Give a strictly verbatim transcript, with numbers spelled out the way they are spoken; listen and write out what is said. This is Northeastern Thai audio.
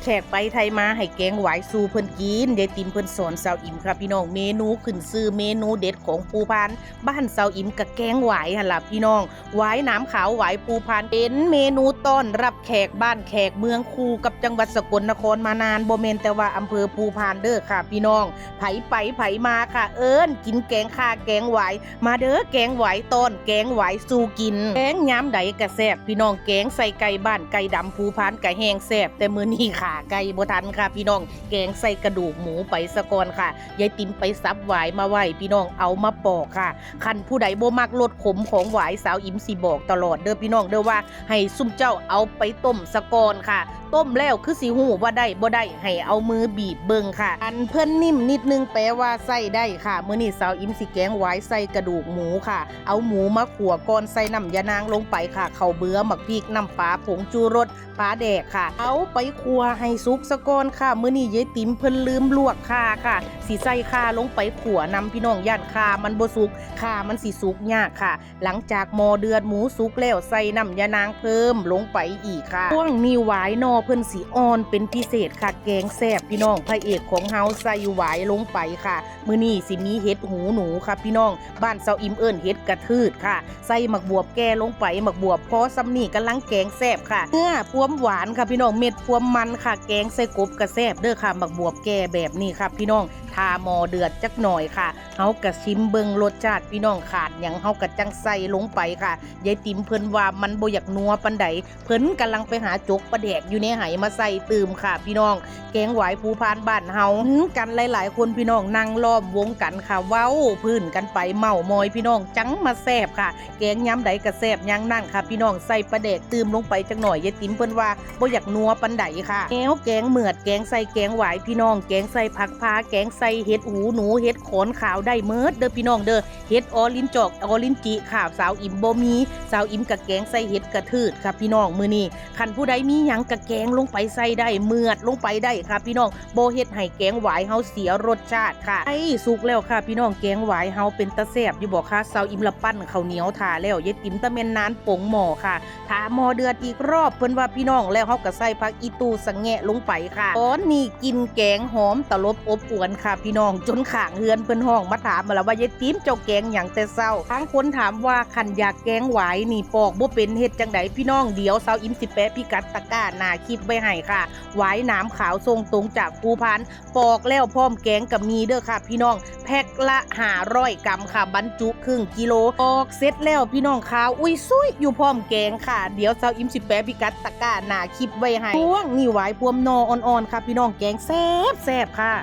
แขกไปไทยมาให้แกงหวายสู่เพิ่นกิน ยายติ๋มเพิ่นสอนสาวอิ๋มค่ะพี่น้อง เมนูขึ้นชื่อเมนูเด็ดของภูพานบ้านสาวอิ๋มกะแกงหวายหั่นล่ะพี่น้อง หวายหนามขาวหวายภูพาน เป็นเมนูต้อนรับแขกบ้านแขกเมือง คู่กับจังหวัดสกลนครมานาน บ่แม่นแต่ว่าอำเภอภูพานเด้อค่ะพี่น้อง ไผไปไผมาค่ะ เอิ้นกินแกงข่าแกงหวาย มาเด้อแกงหวายต้อนแกงหวายสู่กิน แกงยามใดกะแซ่บพี่น้อง แกงใส่ไก่บ้านไก่ดำภูพานกะแฮงแซ่บ แต่มื้อนี้ข่าไก่บ่ทันค่ะพี่น้อง แกงใส่กระดูกหมูไปซะก่อนค่ะ ยายติ๋มไปสับหวายมาไว้พี่น้อง เอามาปอกค่ะ คันผู้ใดบ่มักรสขมของหวาย สาวอิ๋มสิบอกตลอดเด้อพี่น้องเด้อว่า ให้ซุมเจ้าเอาไปต้มซะก่อนค่ะ ต้มแล้วคือสิฮู้ว่าได้บ่ได้ ให้เอามือบีบเบิ่งค่ะ อันเพิ่นนิ่มนิดนึงแปลว่าใช้ได้ค่ะ มื้อนี้สาวอิ๋มสิแกงหวายใส่กระดูกหมูค่ะ เอาหมูมาขั่วก่อน ใส่น้ำยานางลงไปค่ะ ข้าวเบือ หมากพริก น้ำปลา ผงชูรส ปลาแดกค่ะ เอาไปขั่วให้สุกซะก่อนค่ะ มื้อนี้ยายติ๋มเพิ่นลืมลวกข่าค่ะ สิใส่ข่าลงไปขั่วนำพี่น้อง ย่านข่ามันบ่สุก ข่ามันสิสุกยากค่ะ หลังจากหม้อเดือดหมูสุกแล้ว ใส่น้ำยานางเพิ่มลงไปอีกค่ะ ช่วงนี้หวายหน่อเพิ่นสิอ่อนเป็นพิเศษค่ะ แกงแซ่บพี่น้อง พระเอกของเฮาใส่หวายลงไปค่ะ มื้อนี้สิมีเห็ดหูหนูค่ะพี่น้อง บ้านสาวอิ๋มเอิ้นเห็ดกะทืดค่ะ ใส่หมากบวบแก่ลงไป หมากบวบพอส่ำนี้กำลังแกงแซ่บค่ะ เนื้อพวมหวานค่ะพี่น้อง เม็ดพวมมันค่ะ แกงใส่กบกะแซ่บเด้อค่ะ หมากบวบแก่แบบนี้ค่ะพี่น้อง ถ้าหม้อเดือดจักหน่อยค่ะ เฮากะชิมเบิ่งรสชาติพี่น้อง ขาดหยังเฮากะจั่งใส่ลงไปค่ะ ยายติ๋มเพิ่นว่ามันบ่อยากนัวปานใด เพิ่นกำลังไปหาจกปลาแดกอยู่ในไหมาใส่ตื่มค่ะพี่น้อง แกงหวายภูพานบ้านเฮา อืม กันหลายๆคนพี่น้อง นั่งล้อมวงกันค่ะ เว้าพื้นกันไปเม้ามอยพี่น้อง จั่งมาแซ่บค่ะ แกงยามใดกะแซ่บยามนั้นค่ะพี่น้อง ใส่ปลาแดกตื่มลงไปจักหน่อย ยายติ๋มเพิ่นว่าบ่อยากนัวปานใดค่ะ แนวแกงเหมือด แกงใส่แกงหวายพี่น้อง แกงใส่ผักพา แกงใส่เห็ดหูหนู เห็ดขอนขาวได้เมิดเด้อพี่น้องเด้อ เห็ดออรินจอกออรินจิค่ะ สาวอิ๋มบ่มี สาวอิ๋มกะแกงใส่เห็ดกะทืดค่ะพี่น้อง มื้อนี้ คันผู้ใดมีหยังกะแกงลงไปใส่ได้ เหมือดลงไปได้ค่ะพี่น้อง บ่เฮ็ดให้แกงหวายเฮาเสียรสชาติค่ะ ไอ้สุกแล้วค่ะพี่น้อง แกงหวายเฮาเป็นตาแซ่บอยู่บ่คะ สาวอิ๋มละปั้นข้าวเหนียวถ่าแล้ว ยายติ๋มตะแม่นนานปงหม้อค่ะ ถ้าหม้อเดือดอีกรอบ เพิ่นว่าพี่น้อง แล้วเฮากะใส่ผักอีตู่สะแงะลงไปค่ะ ตอนนี้กลิ่นแกงหอมตลบอบอวลค่ะพี่น้อง จนข้างเฮือนเพิ่นฮ้องมาถามมาแล้วว่า ยายติ๋มเจ้าแกงหยังแต่เช้า บางคนถามว่าคันอยากแกงหวายนี่ปอกบ่เป็นเฮ็ดจั่งใดพี่น้อง เดี๋ยวสาวอิ๋มสิแปะพิกัดตะกร้าหน้าคลิปไว้ให้ค่ะ หวายหนามขาวส่งตรงจากภูพาน ปอกแล้วพร้อมแกงกะมีเด้อค่ะพี่น้อง แพ็คละห้าร้อยกรัมค่ะ บรรจุครึ่งกิโล ปอกเสร็จแล้วพี่น้องขาวอุ้ยซุยอยู่พร้อมแกงค่ะ เดี๋ยวสาวอิ๋มสิแปะพิกัดตะกร้าหน้าคลิปไว้ให้ ช่วงนี้หวายพวมหน่ออ่อนๆค่ะพี่น้อง แกงแซ่บๆค่ะ